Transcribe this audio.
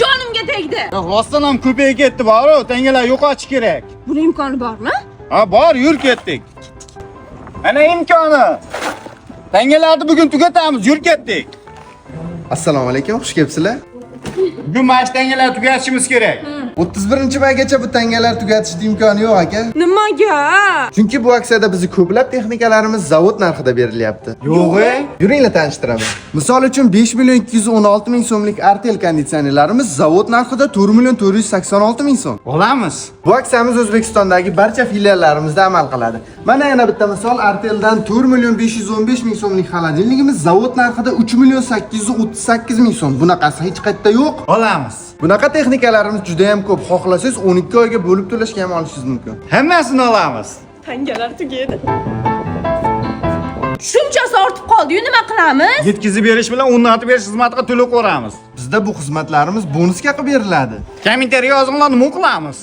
Jonimga tegdi. Rostdan ham ko'payib ketdi, boru, tangalar yo'qotish kerak. Buni imkoni bormi? Ha, bor, yur ketdik. Mana imkoni. Tangalarni bugun tugatamiz, yur ketdik. Assalomu alaykum, xush kelibsizlar. Bugun mana shu tangalarni tugatishimiz kerak. 31 maygacha bu tangalar tugatishni imkoni yo'q, aka. Nimaga? Chunki bu aksiyada bizni ko'plab texnikalarimiz zavod narxida berilyapti. Yo'q, e? Yuringlar, tanishtiraman. Misol uchun, 5 million 216 ming so'mlik Artel konditsionerlarimiz zavod narxida 4 million 486 ming so'm. Olamiz. Bu aksiyamiz O'zbekistondagi barcha filiallarimizda amal qiladi. Mana yana bitta misol: Arteldan 4 million 515 ming so'mlik холодильник imiz zavod narxida 3 million 838 ming so'm. Bunaqasi hech qayerda yo'q. Olamiz. Bunaqa texnikalarimiz juda ham ko'p. Xohlasangiz, 12 oyga bo'lib to'lashga ham olishingiz mumkin. Hammasini olamiz. Tangalar tugaydi. Shunchasi ortib qoldi-yu, nima qilamiz? Yetkazib berish bilan o'rnatib berish xizmatiga to'lab ko'ramiz. Bizda bu xizmatlarimiz bonusga qilib beriladi. Kommentariy yozinglar, nima qilamiz?